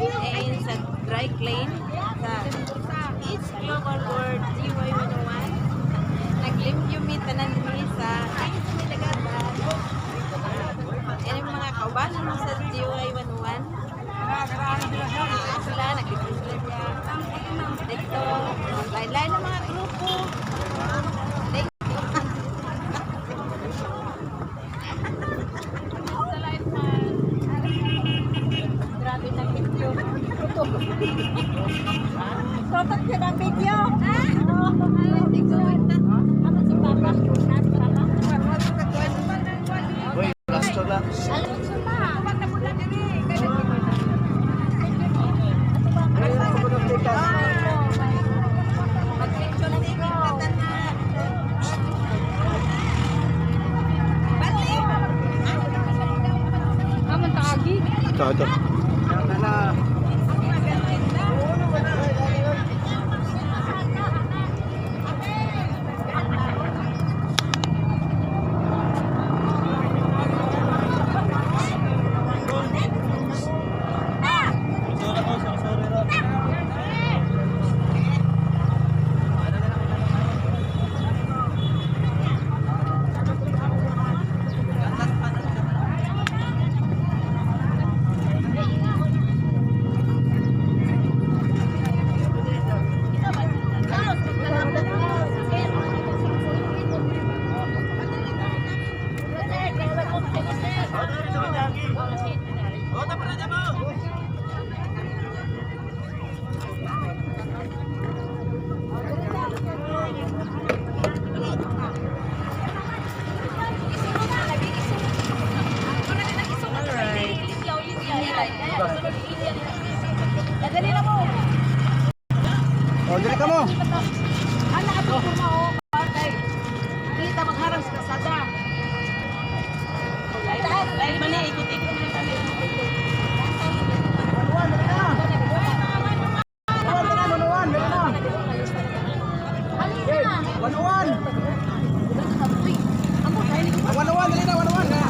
And sa dry clean sa Each Global Board GY 101. Naglimpyo mi tanan mi sa Dagatan. Yan yung mga kaubanan mo sa GY 101. Sila, naglimpyo sila niya. Dito, lain-lain ng mga grupo. Thank you. Grabe na video. Totot yun ang video. Ano si Papa? Uy, last lang. Mag-picture na tanan. Balik! Amon taagi. Ito, ito. Dali na mo. Oh, dali ka mo. Ana ato ko mo. Kay dili ta magharang sa kasada. Dahil man eh, ikot-ikot na kami. Manuan, dali na. Manuan, dali na, manuan, dali na. Hey, manuan. Manuan, dali na, manuan.